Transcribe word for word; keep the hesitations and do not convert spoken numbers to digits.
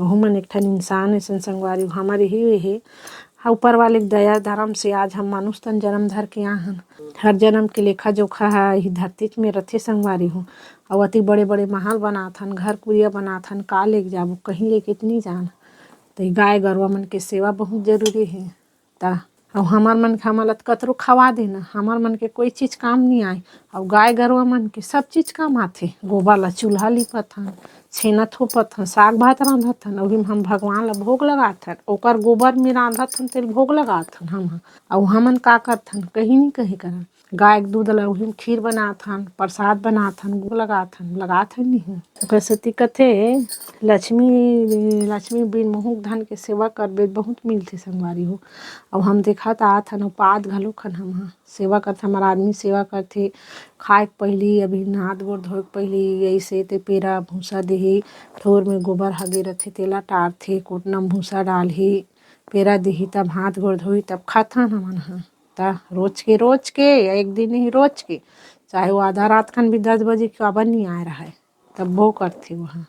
ओहू मन एक ठन इंसान असन संगवारी हो, हमर ही हे। हाँ, ऊपर वाले के दया धर्म से आज हम मनुष्य तन जन्म धर के आ हन। हर जन्म के लेखा जोखा ह इही धरती में रथे संगवारी हो। अउ अति बड़े बड़े महल बनाथन, घर कुरिया बनाथन, का लेके जाबो, कहीं लेके त नहीं जान। तो ये गाय गरुआ मन के सेवा बहुत जरूरी है। ता अउ हमर मन के, हमन ल त कतरो खवा देना, हमर मन के कोई चीज काम नहीं आए। अउ गाय गरुआ मन के सब चीज काम आथे। गोबर ला चूल्हा लिपत हन, छेना थोपत हन, साग भात रांधत हन, ओही में हम भगवान ला भोग लगात हन। ओकर गोबर में रांधत हन, तेल भोग लगात हन हम ह। अउ हमन का करथन, कहीं नहीं कहीं करन। गाय के दूध ला उही में खीर बनात हन, प्रसाद बनात हन, भोग लगात हन, लगात हन नहीं। ओकर सेती कथे, लक्ष्मी, लक्ष्मी बिन मुहूक धन के सेवा करबे बहुत मिलथे संगवारी हो। अउ हम देखत आत हन, अउ पात घलोक हन हम ह। सेवा करथे, हमर आदमी सेवा करथे। खाए के पहिली, अभी हाथ गोड़ धोए के पहिली, अइसे ते पेरा भूसा देही, ठोर में गोबर हगे रथे, तेला टारथे, कोटना में भूसा डालही, पेरा देही, तब हाथ गोड़ धोही, तब खाथन हमन ह। त रोज के, रोज के, या एक दिन ही रोज के, चाहे वो आधा रात खन भी दस बजे के काबर नहीं आए रहय, तब वो करथे वहाँ।